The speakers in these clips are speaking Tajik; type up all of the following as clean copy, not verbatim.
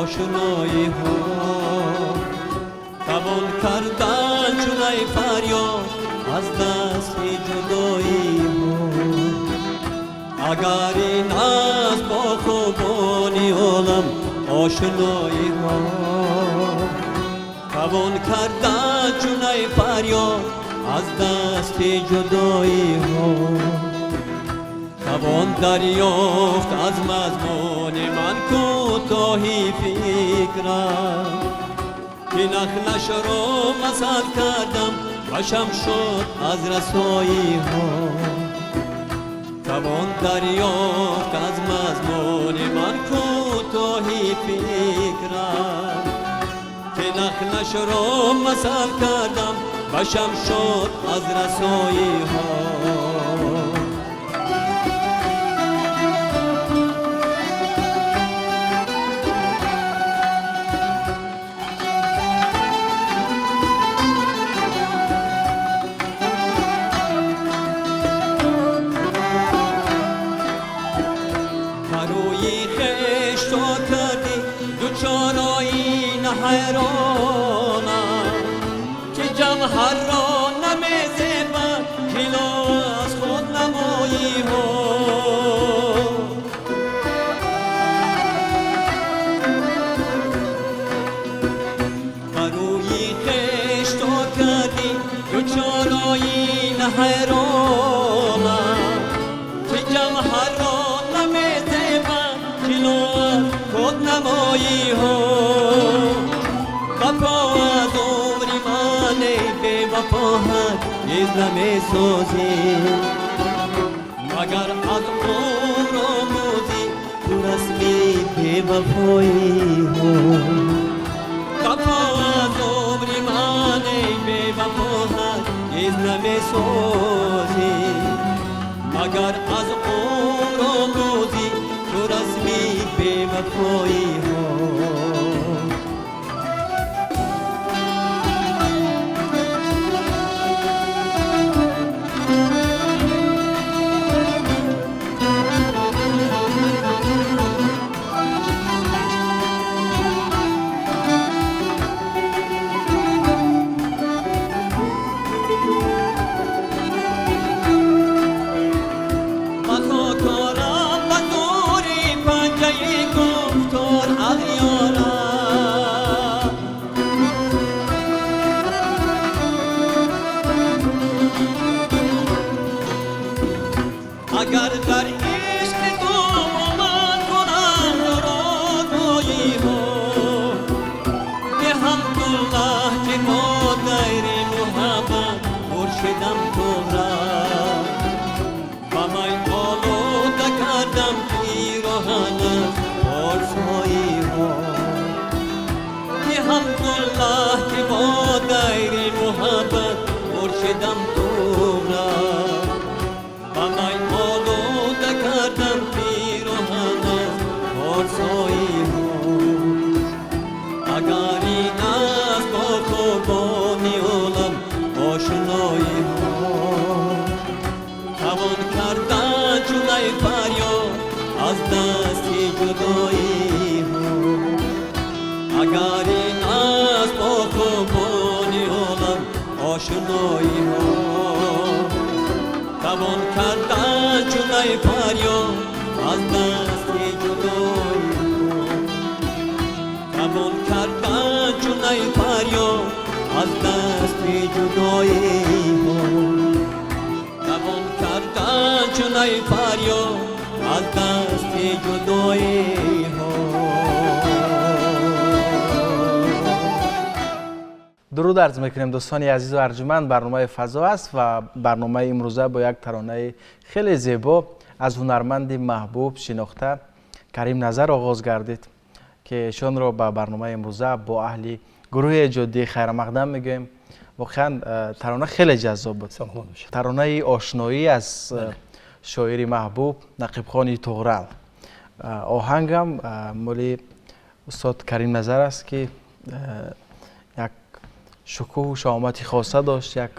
ошноиҳо. Тавон кардан чунай фарёд аз дасти ҷудоиҳо. Агар ин аст бо хубони олам ошноиҳо, тавон кардан чунай фарёд аз дасти ҷудоиҳо. Тавон дарёфт аз мазмуни ман кӯтоҳи фикрам, ки нахлашро масал кардам башам шуд аз расоиҳо. Тавон дарёфт аз мазмуни ман кӯтоҳи фикрам, ки нахлашро масал кардам башам шуд аз расоиҳо. حیرانم که جوهر را نمی‌زیبد جلو از خود نمایی ها. بروی خویش تو کردی دچار آیین حیرانم که جوهر را نمی‌زیبد جلو از خود نمایی ها. وفا از عمر من ای بی وفا هرگز نمی‌سازی، مگر از عمر آموزی تو رسمی بی وفایی ها. وفا از عمر من ای بی وفا هرگز نمی‌سازی، مگر از عمر آموزی تو رسمی بی وفایی ها. اگر در عشق تو با من کنم رادایی ها، بحمدالله که با دیر محبت مرشدم تو را، با من آلوده کردم پیراهن از پارسایی ها. بحمدالله که با دیر محبت مرشدم تو را، با من آلوده کردم پیراهن از پارسایی ها. اگر این است با خوبانی عالم آشنایی ها، توان کردن چون ای فریاد از دست جدایی ها. اگر این است با خوبانی عالم آشنایی ها، توان کردن چون ای فریاد از دست جدایی ها. توان کردن چون ای فریاد از دست جدایی ها. توان کردن چون ای فریاد از دست جدایی ها. дуруд арз мекунем дӯстони азизу арҷуманд. Барномаи фазо аст ва барномаи имрӯза бо як таронаи хеле зебо аз ҳунарманди маҳбуб шинохта Карим Назар оғоз гардид, ки эшонро ба барномаи имрӯза бо аҳли гурӯҳи эҷодии хайрамақдам мегӯем. Воқеан тарона хеле ҷаззоб буд. Таронаи ошноӣ аз шоири маҳбуб Нақибхони Туғрал. Оҳангам моли устод Карим Назар аст, ки як шукӯҳу шаҳомати хоса дошт, як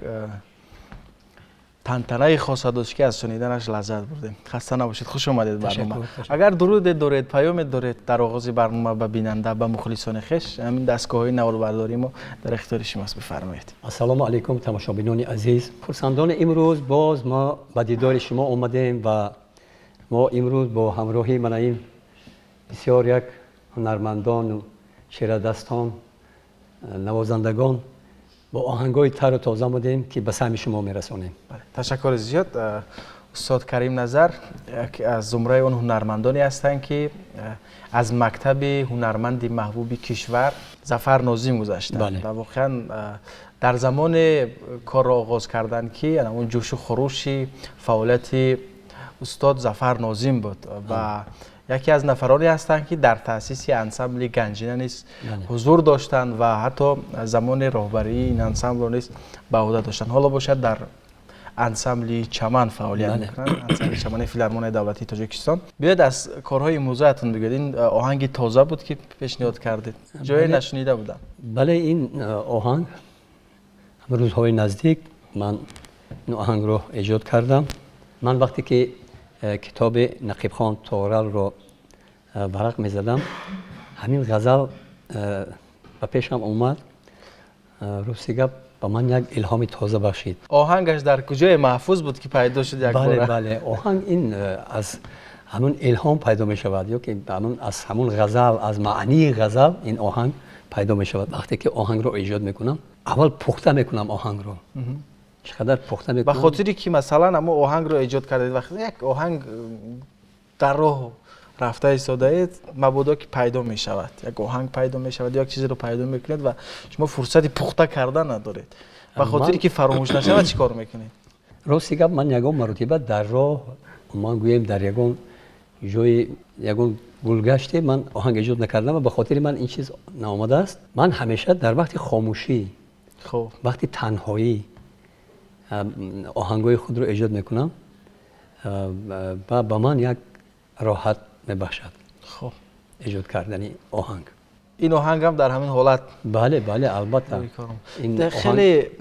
тантанаи хоса дошт, ки аз шуниданаш лаззат бурдем. Хаста набошед, хуш омадед барнома. Агар дуруде доред, паёме доред дар оғози барнома ба бинанда, ба мухлисони хеш, ҳамин дастгоҳҳои наворбардории мо дар ихтиёри шумост, бифармоед. Ассалому алайкум, тамошобинони азиз. Хурсандони имрӯз боз мо ба дидори шумо омадем ва мо имрӯз бо ҳамроҳии мана ин бисёр як ҳунармандону чирадастон, навозандагон бо оҳангҳои тару тоза омадем, ки ба самъи шумо мерасонем. Ташаккури зиёд. Устод Карим Назар аз зумраи он ҳунармандоне ҳастанд, ки аз мактаби ҳунарманди маҳбуби кишвар Зафар Нозим гузаштанд ва воқеан дар замоне корро оғоз карданд, ки он ҷӯшу хурӯши фаъолияти устод Зафар Нозим буд ва яке аз нафароне ҳастанд, ки дар таъсиси ансамбли Ганҷина низ ҳузур доштанд ва ҳатто замони роҳбарии ин ансамблро низ ба ӯҳда доштанд. Ҳоло бошад, дар ансамбли Чаман фаъолият мекунанд, ансамбли Чамани Филармонияи давлатии Тоҷикистон. Биёед, аз корҳои имрӯзаатон бигӯед. Ин оҳанги тоза буд, ки пешниҳод кардед, ҷое нашунида будам. Бале, ин оҳанг рӯзҳои наздик ман ин оҳангро эҷод кардам. Ман вақте ки китоби Нақибхон Тоғралро варақ мезадам, ҳамин ғазал ба пешам омад. Рости гап, ба ман як илҳоми тоза бахшид. Оҳангаш дар куҷое маҳфуз буд, ки пайдо шуд якбора? Бале, оҳанг ин аз ҳамун илҳом пайдо мешавад ё ки аз ҳамун ғазал, аз маънии ғазал ин оҳанг пайдо мешавад. Вақте ки оҳангро эҷод мекунам, аввал пухта мекунам оҳангро, чӣ қадар пухта мекунам. Ба хотире ки масалан ҳамон оҳангро эҷод кардед, вақте як оҳанг дар роҳ рафта истодаед, мабодо ки пайдо мешавад, як оҳанг пайдо мешавад, як чизеро пайдо мекунед ва шумо фурсати пухта кардан надоред. Ба хотире ки фаромӯш нашавад, чӣ кор мекунед? Рости гап, ман ягон маротиба дар роҳ, ман гӯем, дар ягон ҷои ягон гулгаште ман оҳанг эҷод накардам ва ба хотири ман ин чиз наомадааст. Ман ҳамеша дар вақти хомӯшӣ, вақти танҳоӣ оҳангҳои худро эҷод мекунам ва ба ман як роҳат мебахшад эҷод кардани оҳанг. Ин оҳангам дар ҳамин ҳолат? Бале, албатта. Хеле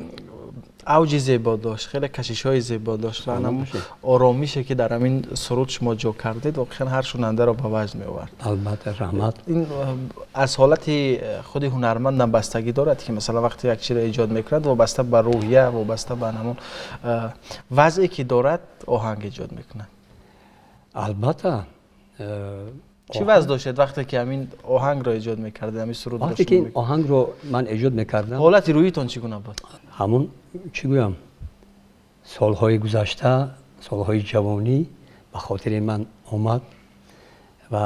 авҷи зебо дошт, хеле кашишҳои зебо дошт ва ҳамон оромише, ки дар ҳамин суруд шумо ҷо кардед, воқеан ҳар шунандаро ба ваҷд меовард. Албатта, раҳмат. Ин аз ҳолати худи ҳунармандам бастагӣ дорад, ки масалан вақте як чизро эҷод мекунад, вобаста ба рӯҳия, вобаста ба ҳамон вазъе, ки дорад, оҳанг эҷод мекунад. Албатта. Чӣ вазъ доштед, вақте ки ҳамин оҳангро эҷод мекардед, ҳамин суруд? Вақте ки ин оҳангро ман эҷод мекардам, ҳолати рӯҳитон чӣ гуна буд? Ҳамун, чӣ гӯям, солҳои гузашта, солҳои ҷавонӣ ба хотири ман омад ва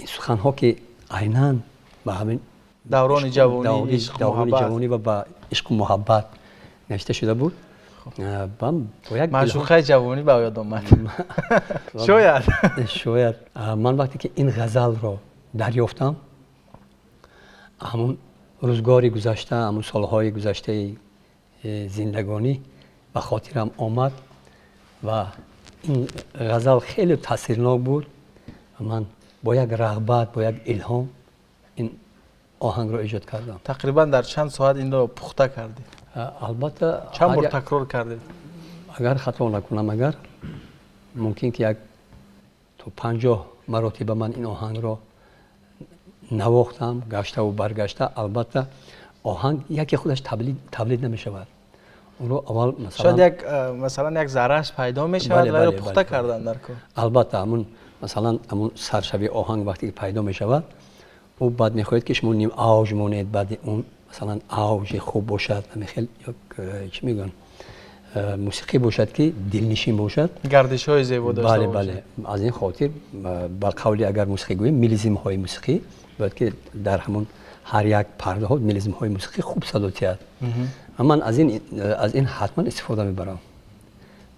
ин суханҳо, ки айнан ба ҳамин даврони ҷавонӣ ҷавонӣ ва ба ишқу муҳаббат навишта шуда буд. Маъшуқаи ҷавонӣ ба ёд омад шояд. Шояд. Ман вақте ки ин ғазалро дарёфтам, ҳамун рӯзгори гузашта, ҳамун солҳои гузаштаи зиндагонӣ ба хотирам омад ва ин ғазал хеле таъсирнок буд. Ман бо як рағбат, бо як илҳом ин оҳангро эҷод кардам. Тақрибан дар чанд соат инро пухта кардед? Албатта. Чанд бор такрор кардед? Агар хато накунам, агар мумкин ки як то 50 маротиба ман ин оҳангро навохтам, гаштаву баргашта. Албатта, оҳанг яке худаш тавлид намешавад, онро аввал шояд як, масалан, як заррааш пайдо мешавад ва пухта кардан дар кор. Албатта, ҳамун, масалан, ҳамун саршави оҳанг вақте ки пайдо мешавад, ӯ баъд мехоҳед, ки шумо ним авҷ монед, баъди он, масалан, авҷи хуб бошад, ҳамин чӣ мегӯянд, мусиқӣ бошад, ки дилнишин бошад. Гардишҳои зебо дошта. Бале, аз ин хотир, ба қавли агар мусиқӣ гӯем, мелизмҳои мусиқӣ бояд ки дар ҳамон ҳар як пардаҳо мелизмҳои мусиқӣ хуб садо диҳад. Ман аз ин ҳатман истифода мебарам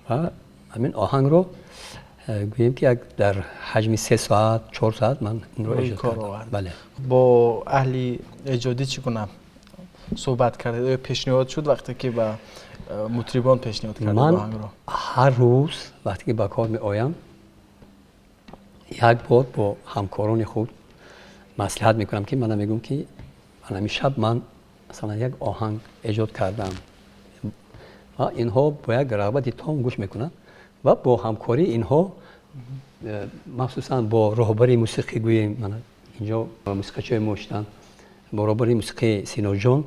ва ҳамин оҳангро, гӯем ки як дар ҳаҷми 3 соат, 4 соат ман инро эҷод кардам, бале. Бо аҳли эҷодӣ чӣ гуна суҳбат кардед? Оё пешниҳод шуд, вақте ки ба мутрибон пешниҳод кардед? Ман ҳар рӯз вақте ки ба кор меоям, як бор бо ҳамкорони худ маслиҳат мекунам, ки мана мегӯм, ки ҳамин шаб ман масалан як оҳанг эҷод кардам. Ва инҳо бо як рағбати том гӯш мекунанд ва бо ҳамкории инҳо, махсусан бо роҳбари мусиқӣ гӯем, инҷо мусиқачиҳои мо шуданд, бо роҳбари мусиқии Синоҷон,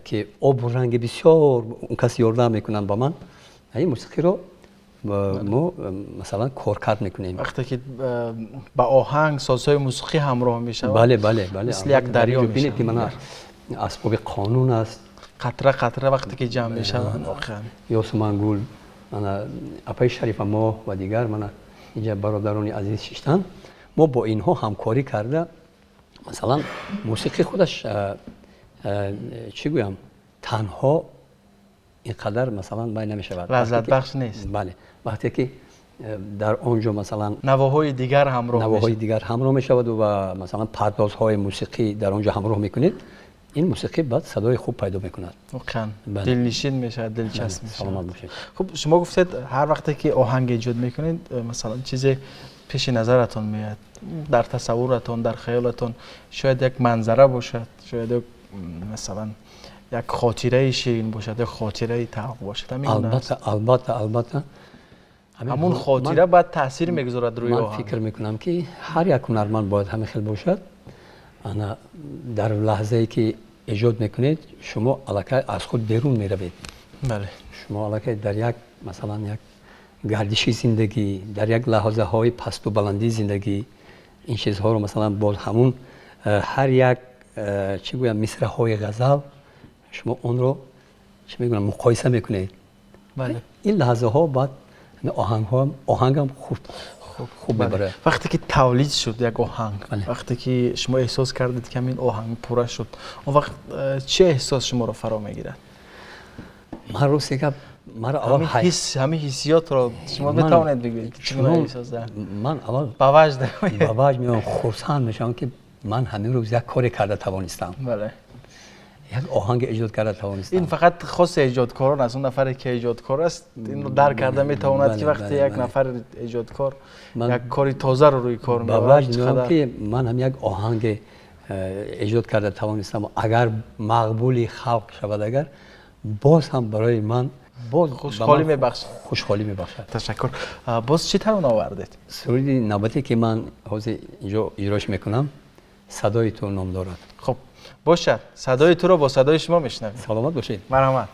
ки обу ранги бисёр он кас ёрдам мекунанд ба ман, ин мусиқиро мо масалан коркард мекунем. Вақте ки ба оҳанг созҳои мусиқӣ ҳамроҳ мешавад, бале, бале, бале, мисли як дарё мешавад. Ки мана асбоби қонун аст, қатра қатра вақте ки ҷамъ мешаванд, воқеан Ёсумангул, мана апаи Шарифа моҳ ва дигар мана инҷа бародарони азиз шиштанд. Мо бо инҳо ҳамкорӣ карда, масалан мусиқӣ худаш чӣ гӯям, танҳо ин қадар масалан бай намешавад, лаззатбахш нест. Бале, вақте ки дар он ҷо масалан навоҳои дигар ҳамроҳ, навоҳои дигар ҳамроҳ мешавад ва масалан пардозҳои мусиқӣ дар он ҷо ҳамроҳ мекунед, ин мусиқӣ баъд садои хуб пайдо мекунад. Воқеан дилнишин мешавад, дилчасп мешавад. Саломат бошед. Хуб, шумо гуфтед ҳар вақте ки оҳанг эҷод мекунед, масалан чизе пеши назаратон меояд, дар тасаввуратон, дар хаёлатон, шояд як манзара бошад, шояд як масалан як хотираи ширин бошад, як хотираи талх бошад. Албатта, албатта, албатта. Ҳамон хотира баъд таъсир мегузорад рӯи оҳанг. Ман фикр мекунам ки ҳар як ҳунарманд бояд ҳамин хел бошад. Ана дар лаҳзае ки эҷод мекунед, шумо аллакай аз худ берун меравед. Бале. Шумо аллакай дар як масалан як гардиши зиндагӣ, дар як лаҳзаҳои пасту баландии зиндагӣ, ин чизҳоро масалан боз ҳамун ҳар як чӣ гӯям мисраҳои ғазал шумо онро чӣ мегӯям муқоиса мекунед. Бале. Ин лаҳзаҳо баъд оҳангам хуб хуб мебарад. Вақте ки тавлид шуд як оҳанг, вақте ки шумо эҳсос кардед ки ҳамин оҳанг пурра шуд, он вақт чӣ эҳсос шуморо фаро мегирад? Ман рости гап, маро аввал ҳамин ҳиссиётро шумо метавонед бигӯед ки чӣ гуна эҳсос дорад? Ман аввал ба ваҷд ба ваҷд меоям, хурсанд мешавам ки ман ҳамин рӯз як коре карда тавонистам. Бале. Як оҳанг эҷод карда тавонистам. Ин фақат хоси эҷодкорон аст. Он нафаре ки эҷодкор аст инро дарк карда метавонад ки вақте як нафар эҷодкор як кори тозаро рӯи кор меорад, ба ваҷд меоям ки ман ҳам як оҳанг эҷод карда тавонистам. Агар мақбули халқ шавад, агар боз ҳам барои ман боз хушҳолӣ мебахшад. Хушҳолӣ мебахшад. Ташаккур. Боз чӣ тарона овардед? Суруди навбате ки ман ҳозир инҷо иҷрош мекунам, садои ту ном дорад. Хуб, бошад, садои туро бо садои шумо мешунавем. Саломат бошед. Марҳамат.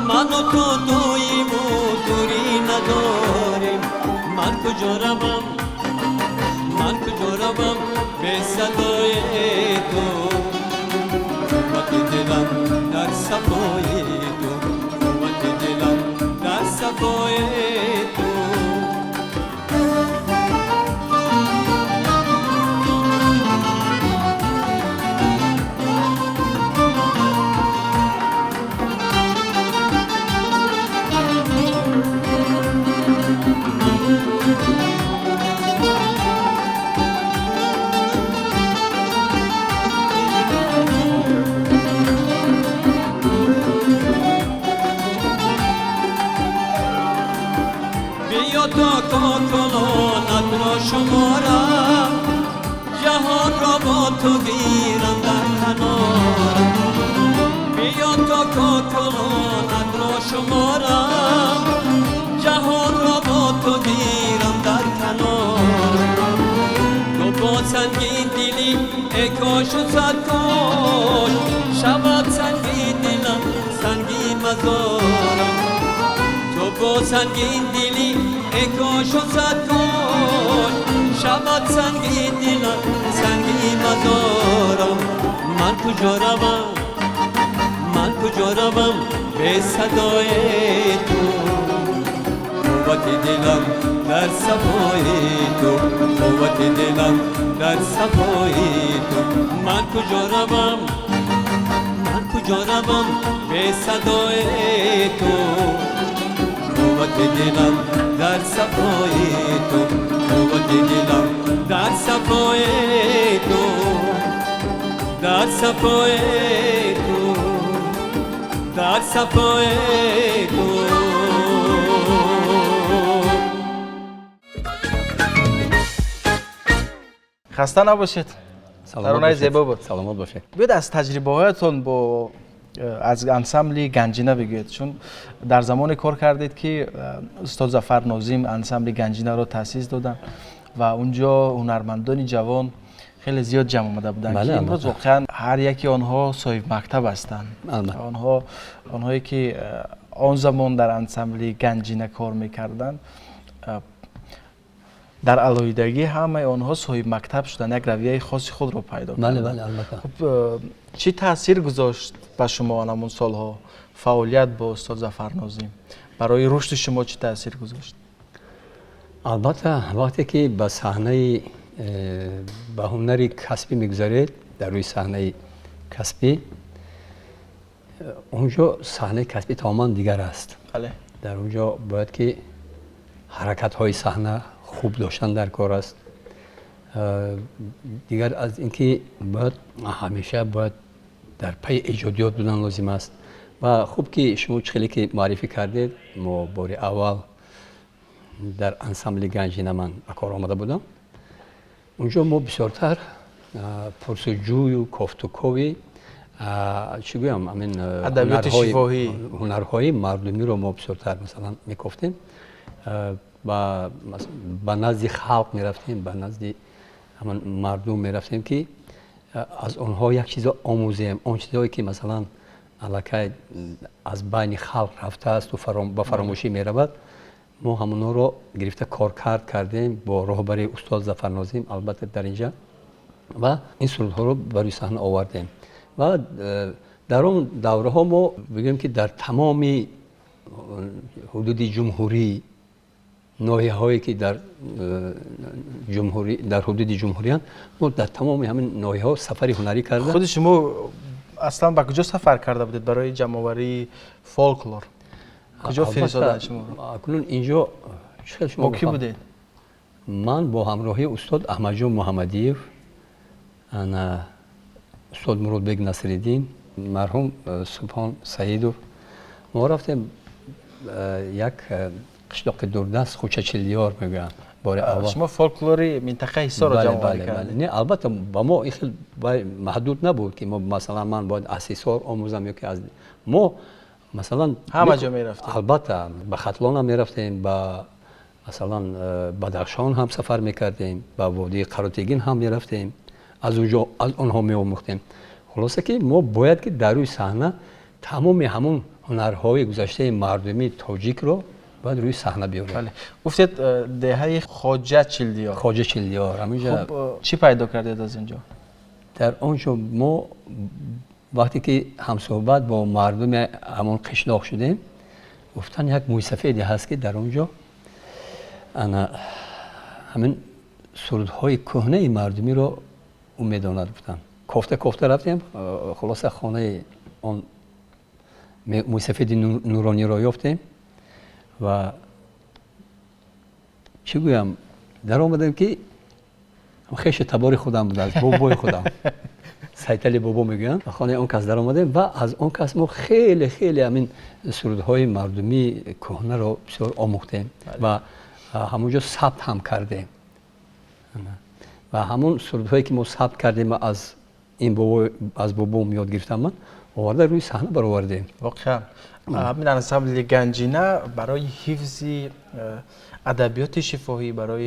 Ману ту дуиму дури надорем. کجا روم، من کجا روم به صدای تو، قوت دلم در صفای تو، قوت دلم در صفای تو. کاکلانت را شمارم، جهان را با تو گیرم در کنارم. بیا تا کاکلانت را شمارم، جهان را با تو گیرم در کنارم. تو با سنگین دلی ای کاش و صد کاش، شود سنگین دلم سنگین مزارم. تو با سنگین دلی ای کاش و صد کاش، شود سنگین دلم سنگین مزارم. من کجا روم، من کجا روم به صدای تو، قوت دلم در صفای تو، قوت دلم در صفای تو. من کجا روم، من کجا روم به صدای تو، قوت دلم در صفای تو، قوت دلم در صفای تو، در صفای تو، در صفای تو. خسته نباشید. ترانه زیبا بود. سلامت باشید. بیاید از تجربه‌هایتون با از انسامبل گنجینه بگویید، چون در زمان کار کردید که استاد ظفر ناظم انسامبل گنجینه را تأسیس دادن و اونجا هنرمندان جوان خیلی زیاد جمع آمده بودند که امروز واقعا هر یکی آنها صاحب مکتب هستند. آنهایی که آن زمان در انسامبل گنجینه کار میکردند در علاوگی همه آنها صاحب مکتب شدن، یک رویه خاصی خود را پیدا کردند. بله بله البته. خب چی تاثیر گذاشت به شما آن سالها فعالیت با استاد ظفر ناظم؟ برای رشد شما چی تاثیر گذاشت؟ البته وقتی که به صحنه به هنر کسبی میگذارید، در روی صحنه کسبی، اونجا صحنه کسبی تماما دیگر است. بله. در اونجا باید که حرکت های صحنه خوب داشتن در کار است. دیگر از اینکه باید همیشه باید در پی ایجادیات بودن لازم است. و خوب که شما چخیلی که معرفی کردید، ما بار اول در انسامبل گنجینه من به کار آمده بودم. اونجا ما بسیارتر پرسجوی و کوفتوکوی چی گویم همین ادبیات شفاهی هنرهای مردمی رو ما بسیارتر مثلا میکوفتیم و به نزد خلق میرفتیم، به نزد همان مردم میرفتیم که از آنها یک چیز آموزیم، آن چیزهایی که مثلا الکی از بین خلق رفته است و به فراموشی میرود، ما همونا رو گرفته کار کردیم با راهبری استاد ظفر ناظم البته در اینجا و این سرودها رو برای صحنه آوردیم. و در اون دوره ها ما بگیم که در تمام حدود جمهوری، ناحیه هایی که در جمهوری در حدود جمهوری ما در تمام همین ناحیه ها سفر هنری کردیم. خود شما اصلا به کجا سفر کرده بودید برای جمع‌آوری فولکلور؟ کجا فرستادن شما؟ اکنون اینجا چه شما با کی بودید؟ من با همراهی استاد احمدجان محمدیف، انا استاد مرادبек نصرالدین، مرحوم سبحان سعیدوف، ما رفتیم یک قشلاق دوردست خوچه‌چلیار میگن بار اول. شما فولکلوری منطقه حصار را جمع آوری کردید؟ نه البته با ما این خیلی محدود نبود که ما مثلا من باید از حصار آموزم یا که از ما مثلا همه جا میرفتیم. البته به ختلان هم میرفتیم، به مثلا بدخشان هم سفر میکردیم، به وادی قراتگین هم میرفتیم، از اونجا از آنها میآموختیم. خلاصه که ما باید که در روی صحنه تمام همون هنرهای گذشته مردمی تاجیک رو бояд рӯи саҳна биёрем. Бале. Гуфтед деҳаи Хоҷа Чилдиёр. Хоҷа Чилдиёр. Ҳаминҷо хуб, чӣ пайдо кардед аз инҷо? Дар он ҷо мо вақте ки ҳамсӯҳбат бо мардуми ҳамон қишлоқ шудем, гуфтан як мӯйсафеде ҳаст, ки дар он ҷо ана ҳамин сурудҳои кӯҳнаи мардумиро ӯ медонад, гуфтан. Кофта кофта рафтем, хулоса хонаи он мӯйсафеди нурониро ёфтем ва чӣ гӯям, даромадем, ки хеши табори худам будааст, бобои худам, Сайтали бобо мегӯянд. Ба хонаи он кас даромадем ва аз он кас мо хеле хеле ҳамин сурудҳои мардумии кӯҳнаро бисёр омӯхтем ва ҳамонҷо сабт ҳам кардем. Ва ҳамон сурудҳое ки мо сабт кардем, аз ин бобо, аз бобом ёд гирифтам, ман оварда рӯи саҳна баровардем. Воқеан ҳамин ансамбли Ганҷина барои ҳифзи адабиёти шифоҳӣ, барои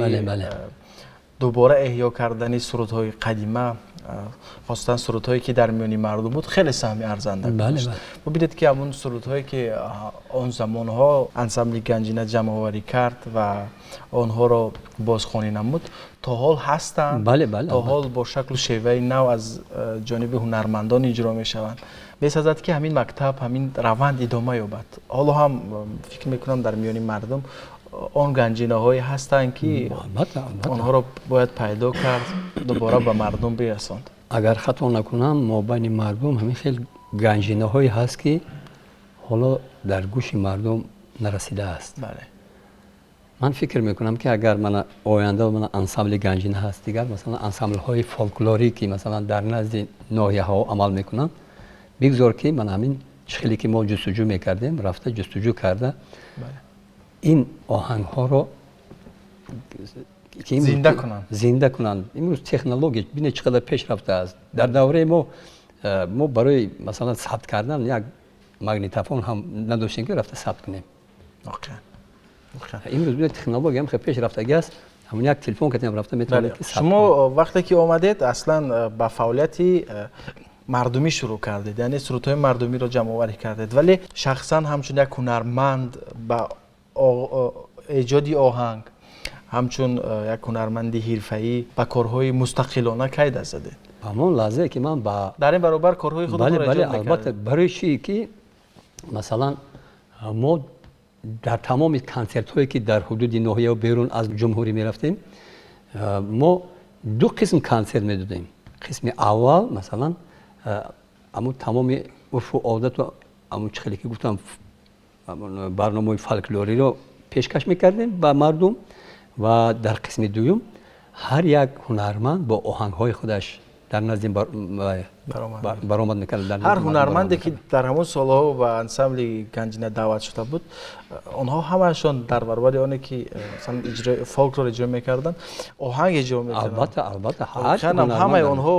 дубора эҳё кардани сурудҳои қадима, хосатан сурудҳое ки дар миёни мардум буд, хеле саҳми арзанда гузошт. Бубинед, ки ҳамон сурудҳое ки он замонҳо ансамбли Ганҷина ҷамъоварӣ кард ва онҳоро бозхонӣ намуд, то ҳол ҳастанд, то ҳол бо шаклу шеваи нав аз ҷониби ҳунармандон иҷро мешаванд. Месазад, ки ҳамин мактаб, ҳамин раванд идома ёбад. Ҳоло ҳам фикр мекунам, дар миёни мардум он ганҷинаҳое ҳастанд, ки онҳоро бояд пайдо кард, дубора ба мардум бирасонд. Агар хато накунам, мобайни мардум ҳамин хел ганҷинаҳое ҳаст, ки ҳоло дар гӯши мардум нарасидааст. Ман фикр мекунам, ки агар мана оянда мана ансамбли Ганҷина ҳаст, дигар масалан ансамблҳои фолклорӣ, ки масалан дар назди ноҳияҳо амал мекунанд, бигзор ки мана ҳамин чӣ хеле ки мо ҷустуҷӯ мекардем, рафта ҷустуҷӯ карда ин оҳангҳоро зинда кунанд, зинда кунанд. Имрӯз технология бинед чӣ қадар пеш рафтааст. Дар давраи мо мо барои масалан сабт кардан як магнитофон ҳам надоштем, ки рафта сабт кунем. Имрӯз бинед, технология ҳам хеле пеш рафтагӣ аст, ҳамон як телефон кардем, рафта метавонед ки сабт. Шумо вақте ки омадед, аслан ба фаъолияти мардумӣ шурӯъ кардед, яъне сурудҳои мардумиро ҷамъоварӣ кардед, вале шахсан ҳамчун як ҳунарманд ба эҷоди оҳанг, ҳамчун як ҳунарманди ҳирфаӣ ба корҳои мустақилона кай даст задед? Ҳамон лаҳзае ки ман ба дар ин баробар корҳои худро эҷод бале, албатта. Барои чӣ ки масалан мо дар тамоми консертҳое ки дар ҳудуди ноҳия берун аз ҷумҳурӣ мерафтем, мо ду қисм консерт медодем. Қисми аввал масалан ҳамон тамоми урфу одату ҳамон чӣ хеле ки гуфтам, барномаи фолклориро пешкаш мекардем ба мардум, ва дар қисми дуюм ҳар як ҳунарманд бо оҳангҳои худаш дар назди баромад мекард. Ҳар ҳунарманде ки дар ҳамон солҳо ба ансамбли Ганҷина даъват шуда буд, онҳо ҳамаашон дар баробари оне ки фолкро иҷро мекарданд, оҳанг иҷро мекарданд. Албатта, албатта. Ҳамаи онҳо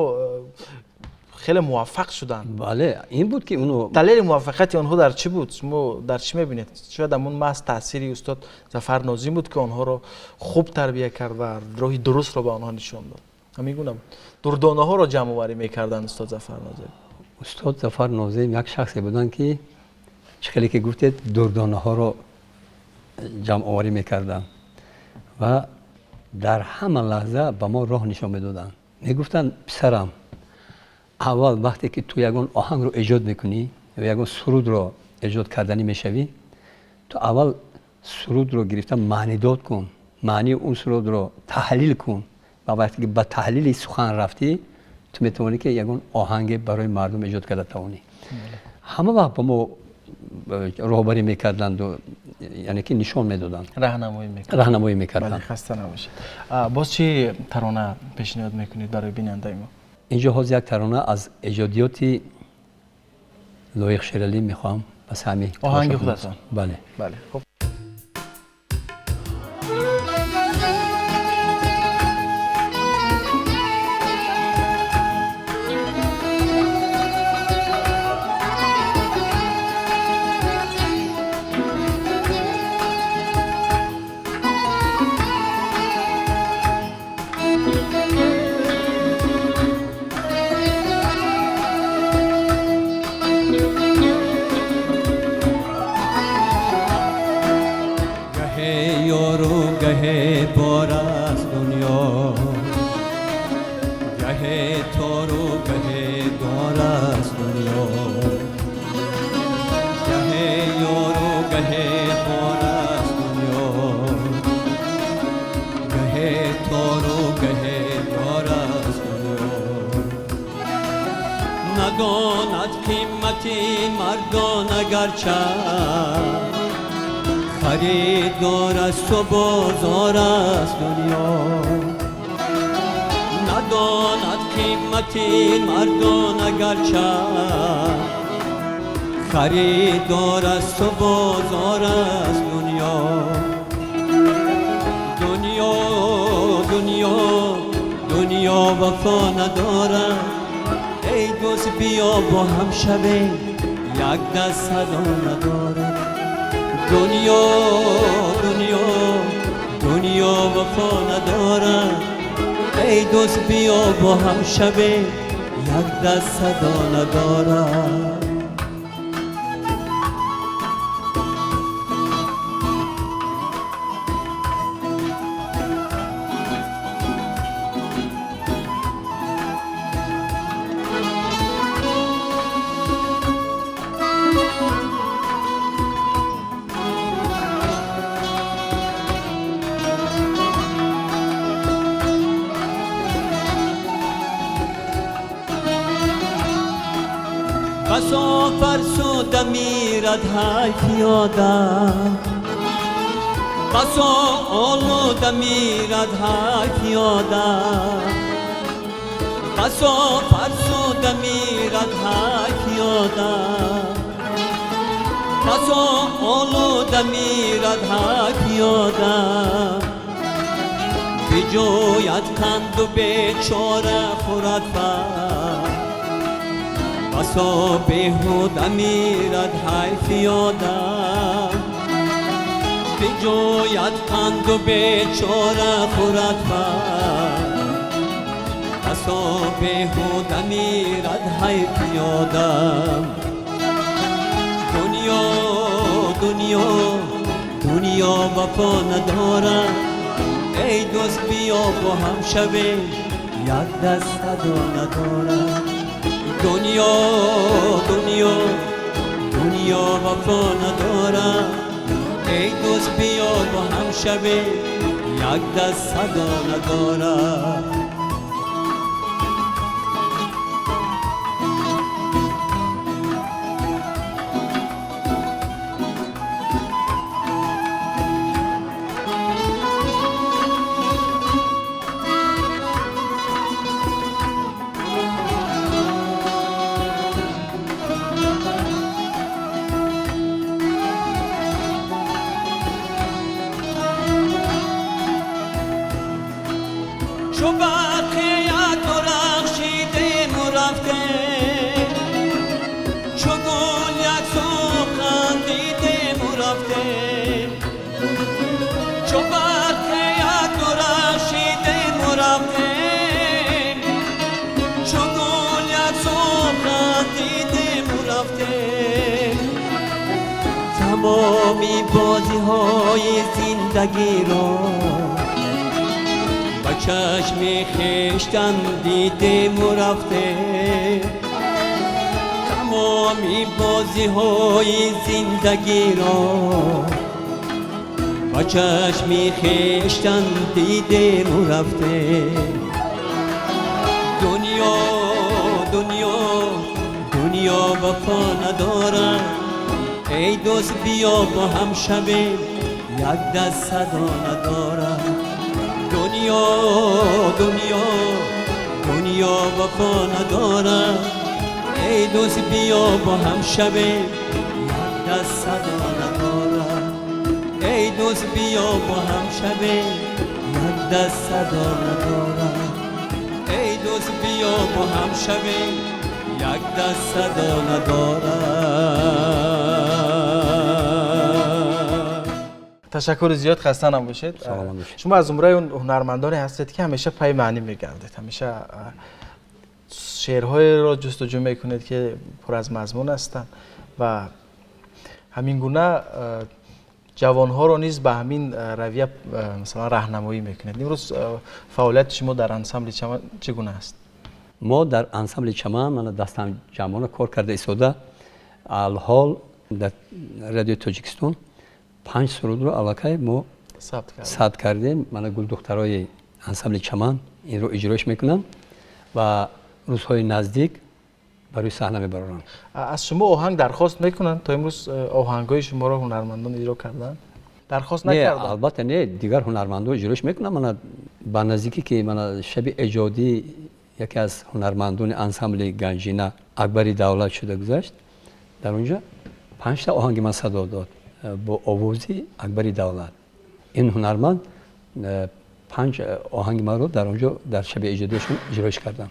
хеле муваффақ шуданд. Бале, ин буд ки уно далели муваффақияти онҳо дар чӣ буд? Шумо дар чӣ мебинед? Шояд ҳамон маҳз таъсири устод Зафар Нозим буд, ки онҳоро хуб тарбия кард ва роҳи дурустро ба онҳо нишон дод. Ҳамин гуна буд, дурдонаҳоро ҷамъоварӣ мекарданд устод Зафар Нозим. Устод Зафар Нозим як шахсе буданд, ки чӣ хеле ки гуфтед, дурдонаҳоро ҷамъоварӣ мекарданд ва дар ҳама лаҳза ба мо роҳ нишон медоданд. Мегуфтанд: писарам, аввал вақте ки ту ягон оҳангро эҷод мекунӣ ё ягон сурудро эҷод карданӣ мешавӣ, ту аввал сурудро гирифта маънидод кун, маънии он сурудро таҳлил кун, ва вақте ки ба таҳлили сухан рафтӣ, ту метавонӣ ки ягон оҳанге барои мардум эҷод карда тавонӣ. Ҳама вақт ба мо роҳбарӣ мекарданду, яъне ки нишон медоданд, роҳнамоӣ мекарданд. Хаста набошед. Боз чӣ тарона пешниҳод мекунед барои бинандаи мо? Инҷо ҳозир як тарона аз эҷодиёти Лоиқ Шералӣ мехоҳам ба саҳми оҳанги худатон. Бале. Бале, хуб. گه تارو گه دار است دنیا، گه یارو گه خار است دنیا، گه تارو گه دار است دنیا. نداند قیمتی مردان اگرچه خریدار است و بازار است دنیا. نداند قیمتی مردان اگرچه خریدار است و بازار است دنیا. دنیا دنیا دنیا وفا ندارد، ای دوست بیا با هم شویم یک دست صدا ندارد. دنیا دنیا دنیا وفا ندارد، ای دوست بیا با هم شویم یک دست صدا ندارد. بسا فرسوده میرد های پیاده، بسا آلوده میرد های پیاده، بسا فرسوده میرد های پیاده، بسا آلوده میرد های پیاده. بجوید قند و بیچاره خورد فر، بسا بیهوده میرد های پیاده، بجوید قند و بیچاره خورد فر، بسا بیهوده میرد های پیاده. دنیا دنیا دنیا وفا ندارد، ای دوست بیا با هم شویم یک دست صدا ندارد. دنیا دنیا دنیا وفا ندارد، ای دوست بیا با هم شویم یک دست صدا ندارد. چو برق یک درخشیدیم و رفتیم، چو گل یک سو خندیدیم و رفتیم، چو برق یک درخشیدیم و رفتیم، چو گل یک سو خندیدیم و رفتیم. تمامی بازی های زندگی را با چشم خویشتن دیدیم و رفتیم، تمامی بازی های زندگی را با چشم خویشتن دیدیم و رفتیم. دنیا دنیا دنیا وفا ندارد، ای دوست بیا با هم شویم یک دست صدا ندارد. دنیا دنیا دنیا وفا ندارد، ای دوست بیا با هم شویم یک دست صدا ندارد. ای دوست بیا با هم شویم یک دست صدا ندارد. ای دوست بیا با هم شویم یک دست صدا ندارد. تشکر زیاد، خسته نباشید. شما از زمره هنرمندانی هستید که همیشه پای معنی میگردید، همیشه شعرهای را جستجو میکنید که پر از مضمون هستند و همین گونه جوانها را نیز به همین رویه مثلا راهنمایی میکنید. امروز فعالیت شما در انسامبل چگونه است؟ Мо дар ансамбли Чаман мана дастам ҷамъона кор карда истода, алҳол дар радиои Тоҷикистон 5 сурудро аллакай мо сабт кардем. Мана гулдухтарои ансамбли Чаман инро иҷроиш мекунанд ва рӯзҳои наздик барои саҳна мебароранд. Аз шумо оҳанг дархост мекунанд? То имрӯз оҳангҳои шуморо ҳунармандон иҷро карданд? Дархост накарданд? Не, албатта не, дигар ҳунармандон иҷроиш мекунанд. Мана ба наздикӣ ки мана шаби эҷодӣ яке аз ҳунармандони ансамбли Ганҷина Акбари Давлат шуда гузашт, дар онҷо 5 оҳанги ман садо дод бо овози Акбари Давлат. Ин ҳунарманд 5 оҳанги манро дар онҷо дар шаби эҷодиашон иҷроиш карданд.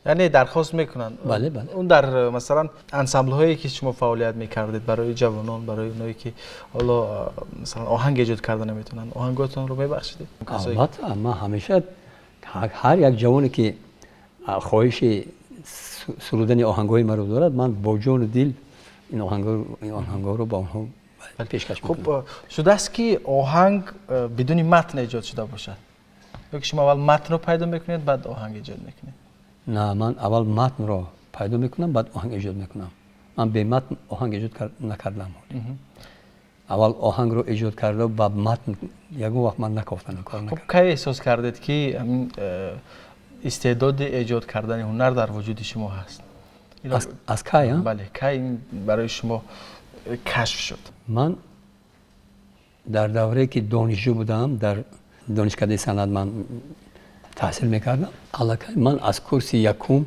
Яъне дархост мекунанд? Бале, бале. Он дар масалан ансамблҳое ки шумо фаъолият мекардед барои ҷавонон, барои оное ки ҳоло масалан оҳанг эҷод карда наметавонанд, оҳанготонро мебахшидед? Албатта, ман ҳамеша ҳар як ҷавоне ки хоҳиши сурудани оҳангҳои маро дорад, ман бо ҷону дил ин оҳангҳоро ба онҳо пешкаш мекунам. Хуб, шудааст ки оҳанг бидуни матн эҷод шуда бошад? Ё ки шумо аввал матнро пайдо мекунед, баъд оҳанг эҷод мекунед? На, ман аввал матнро пайдо мекунам, баъд оҳанг эҷод мекунам. Ман бе матн оҳанг эҷод накардам. Аввал оҳангро эҷод карда, баъд матн ягон вақт ман накофтам, кор накардам. Хуб, кай эҳсос кардед ки ҳамин истеъдоди эҷод кардани ҳунар дар вуҷуди шумо ҳаст? Аз кай? Бале, кай ин барои шумо кашф шуд? Ман дар даврае ки донишҷӯ будам, дар донишкадаи санъат ман таҳсил мекардам, аллакай ман аз курси якум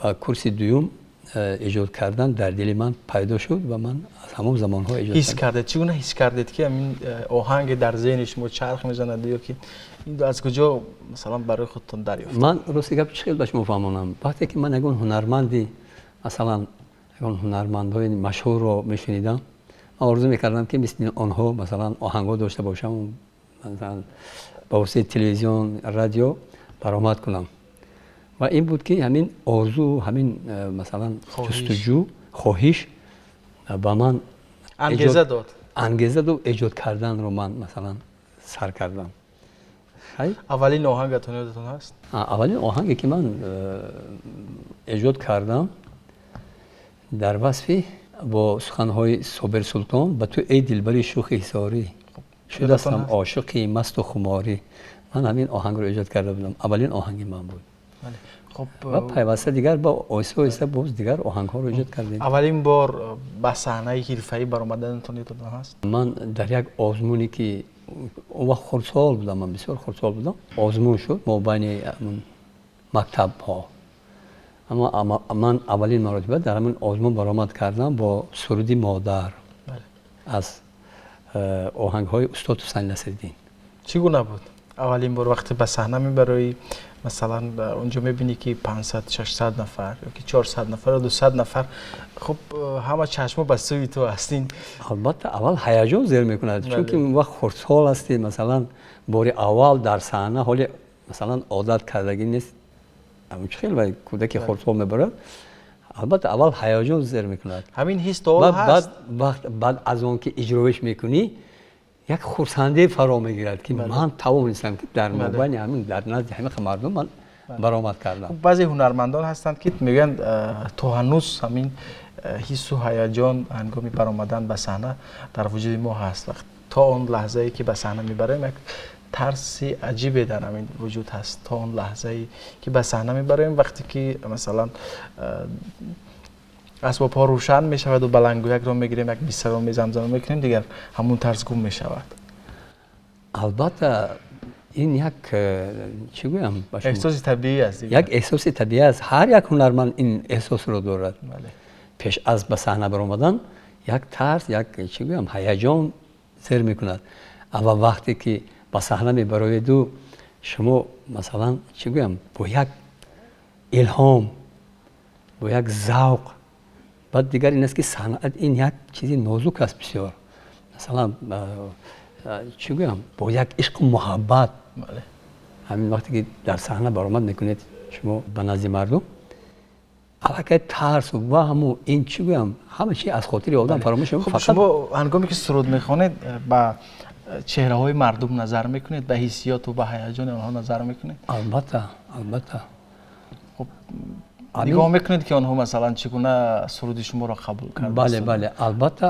ва курси дуюм эҷод кардан дар дили ман пайдо шуд ва ман аз ҳамон замонҳо эҷод ҳис кардед. Чӣ гуна ҳис кардед ки ҳамин оҳанге дар зеҳни шумо чарх мезанад ё ки ин аз куҷо масалан барои худтон дарёфт? Ман рости гап чӣ хел ба шумо фаҳмонам? Вақте ки ман ягон ҳунарманди, масалан ягон ҳунармандҳои машҳурро мешунидам, ман орзу мекардам ки мисли онҳо масалан оҳангҳо дошта бошам, масалан ба воситаи телевизион, радио баромад кунам. Ва ин буд ки ҳамин орзу, ҳамин масалан ҷустуҷӯ, хоҳиш ба ман ангеза дод. Ангеза дод, эҷод карданро ман масалан сар кардам. Аввалин оҳангатон ёдатон ҳаст? Аввалин оҳанге ки ман эҷод кардам дар васфи бо суханҳои Собир Султон: ба ту эй дилбари шӯхи ҳисорӣ, шудастам ошиқи масту хуморӣ. Ман ҳамин оҳангро эҷод карда будам, аввалин оҳанги ман буд. Ва пайваста дигар ба оҳиста оҳиста боз дигар оҳангҳоро эҷод кардем. Аввалин бор ба саҳнаи ҳирфаӣ баромаданатон ёдатон ҳаст? Ман дар як озмуне ки он вақт хурдсол будам, ман бисёр хурдсол будам, озмун шуд мобайни мактабҳо. Аммо ман аввалин маротиба дар ҳамин озмун баромад кардам бо суруди Модар аз оҳангҳои устод Ҳусайн Насриддин. Чӣ гуна буд аввалин бор вақте ба саҳна мебароӣ, масалан онҷо мебинӣ ки 500, 600 нафар ё ки 400 нафар ё 200 нафар, хуб ҳама чашмо ба сӯи ту ҳастин? Албатта аввал ҳаяҷон зер мекунад, чунки он вақт хурдсол ҳастӣ, масалан бори аввал дар саҳна, ҳоле масалан одат кардагӣ нест, чӣ хел вай кӯдаки хурдсол мебарад, албатта аввал ҳаяҷон зер мекунад. Ҳамин ҳис то ҳол ҳаст? Баъд аз он ки иҷроиш мекунӣ, як хурсандӣ фаро мегирад ки ман тавонистам ки дар мобайни ҳамин, дар назди ҳамин мардум ман баромад кардам. Баъзе ҳунармандон ҳастанд ки мегӯянд то ҳанӯз ҳамин ҳиссу ҳаяҷон ҳангоми баромадан ба саҳна дар вуҷуди мо ҳаст. То он лаҳзае ки ба саҳна мебароем як тарси аҷибе дар ҳамин вуҷуд ҳаст. То он лаҳзае ки ба саҳна мебароем, вақте ки масалан асбобҳо рӯшан мешавад ва баландгӯякро мегирем, як бисаро мезамзама мекунем, дигар ҳамун тарс гум мешавад. Албатта ин як чӣ гӯям, эҳсоси табиӣ аст. Як эҳсоси табиӣ аст. Ҳар як ҳунарманд ин эҳсосро дорад. Пеш аз ба саҳна баромадан як тарс, як чӣ гӯям, ҳаяҷон зер мекунад. Ава вақте ки ба саҳна мебароеду шумо масалан чӣ гӯям, бо як илҳом, бо як завқ. Баъд дигар ин аст ки санъат ин як чизи нозук аст бисёр. Масалан чӣ гӯям, бо як ишқу муҳаббат. Ҳамин вақте ки дар саҳна баромад мекунед шумо ба назди мардум, аллакай тарсу ваҳму ин чӣ гӯям, ҳама чи аз хотири одам фаромӯш мешавад. Шумо ҳангоме ки суруд мехонед ба Чеҳраҳои мардум назар мекунед, ба ҳиссиёту ба ҳаяҷони онҳо назар мекунед? Албатта, албатта. Хуб, нигоҳ мекунед ки онҳо масалан чӣ гуна суруди шуморо қабул карданд? Бале, бале, албатта.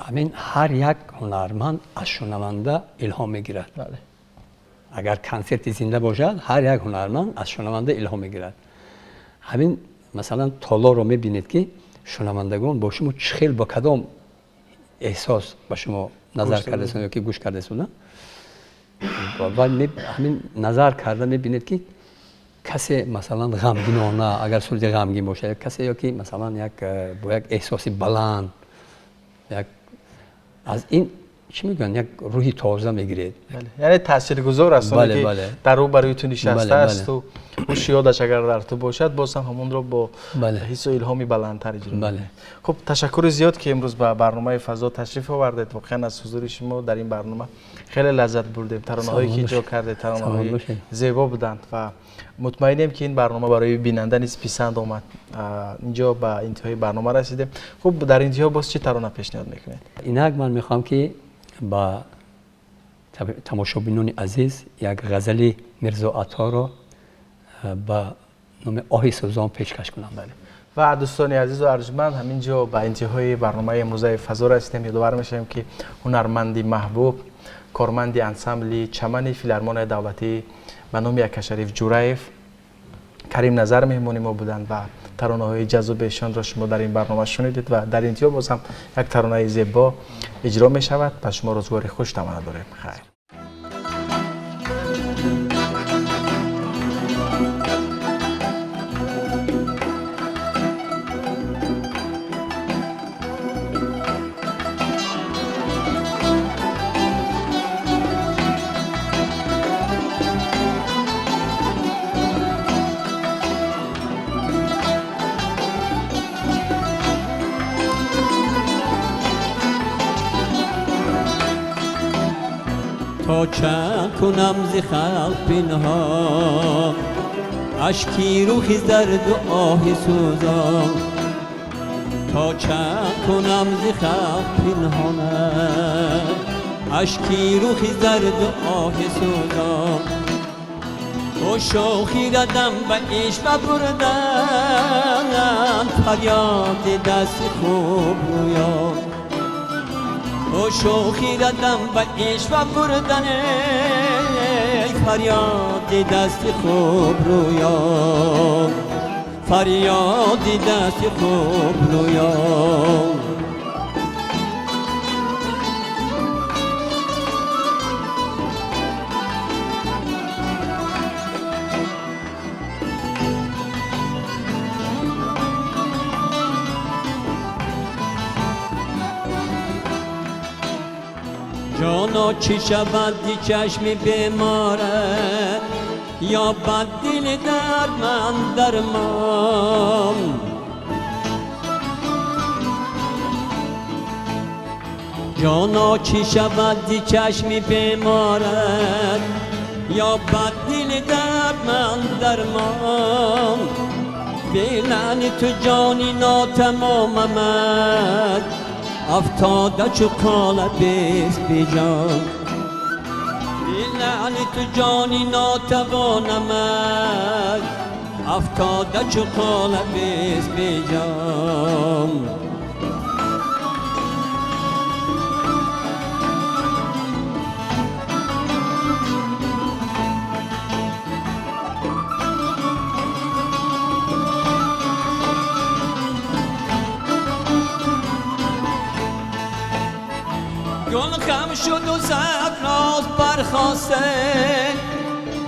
Ҳамин ҳар як ҳунарманд аз шунаванда илҳом мегирад. Бале. Агар консерти зинда бошад, ҳар як ҳунарманд аз шунаванда илҳом мегирад. Ҳамин масалан толорро мебинед ки шунавандагон бо шумо чӣ хел, бо кадом эҳсос ба шумо назар кардаистанд ё ки гӯш кардаистанд. Ва ҳамин назар карда мебинед ки касе масалан ғамгинона, агар суруди ғамгин бошад, касе ё ки масалан як бо як эҳсоси баланд, як аз ин чӣ мегӯянд, як рӯҳи тоза мегиред. Яъне таъсиргузор аст оне ки дар рӯ барои ту нишастааст ва ҳуши ёдаш агар дар ту бошад, боз ҳам ҳамонро бо ҳиссу илҳоми баландтар иҷро мекунад. Хуб, ташаккури зиёд ки имрӯз ба барномаи фазо ташриф овардед. Воқеан аз ҳузури шумо дар ин барнома хеле лаззат бурдем. Таронаҳое ки иҷро кардед таронаҳои зебо буданд ва мутмаинем ки ин барнома барои бинанда низ писанд омад. Инҷо ба интиҳои барнома расидем. Хуб, дар интиҳо боз чӣ тарона пешниҳод мекунед? Инак ман мехоҳам ки ба тамошобинони азиз як ғазали Мирзо Атторо ба номи Оҳи сӯзон пешкаш кунам. Бале. Ва дӯстони азизу арҷманд, ҳамин ҷо ба интиҳои барномаи имрӯзаи фазо расидем. Ёдовар мешавем ки ҳунарманди маҳбуб, корманди ансамбли Чамани филармонияи давлатӣ ба номи Акашариф Ҷураев Карим Назар меҳмони мо буданд ва таронаҳои ҷаззоби эшонро шумо дар ин барнома шунидед ва дар интиҳо боз ҳам як таронаи зебо иҷро мешавад. Ба шумо рӯзгори хуш таманно дорем. Хайр. تا چند کنم ز خلق پنهان، اشکی روخی زرد و آهی سوزان. تا چند کنم ز خلق پنهان، اشکی روخی زرد و آهی سوزان. تو شوخی ردم به عشق بردم، فریاد دست خوب رویان. تو شوخی ردم به عشق بردن، فریاد دست خوب رویان، فریاد دست خوب رویان. جانا چی شود دی چشم بیمارت، یا بد دل درد من درمان. جانا چی شود دی چشم بیمارت، یا بد دل درد من درمان. بیلن تو جانی ناتماممت، افتاده چو قالبیست بی جان. بی لعن تو جانی ناتوانمت، افتاده چو قالبیست بی جان. گل خم شد و زد راز برخاسته،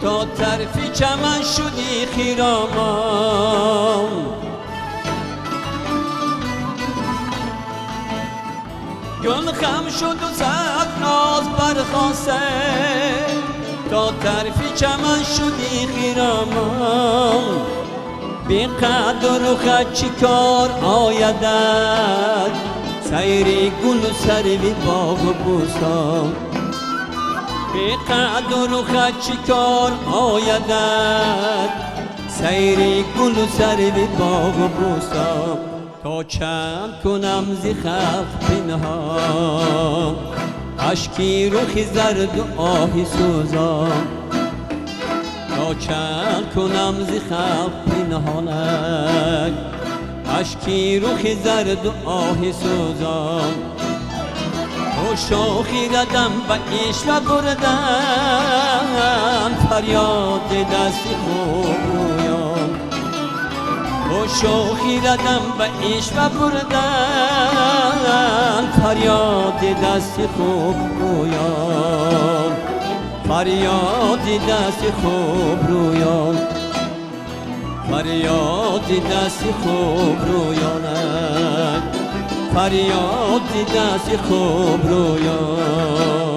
تا طرفی چمن شدی خیرامان. گل خم شد و زد راز برخاسته، تا طرفی چمن شدی خیرامان. بی قدر و خط چی کار آیدد، سیری گل و سروی باغ و بوستان. بی قدر و خط چی کار آیدد، سیری گل و سروی باغ و بوستان. تا چند کنم ز خلق پنهان، Ашки рухи зарду оҳи сӯзон. То чанд кунам зи халқ пинҳонак, ашки рухи зарду оҳи сӯзон. О шохи радам ба ишва бурдам, фарёди дасти хуб рӯён. О шохи радам ба ишва бурдам, фарёди дасти хуб рӯён. Фарёди дасти хуб рӯён. Фарёди дасти хуб рӯёнак. Фарёди дасти хуб рӯён.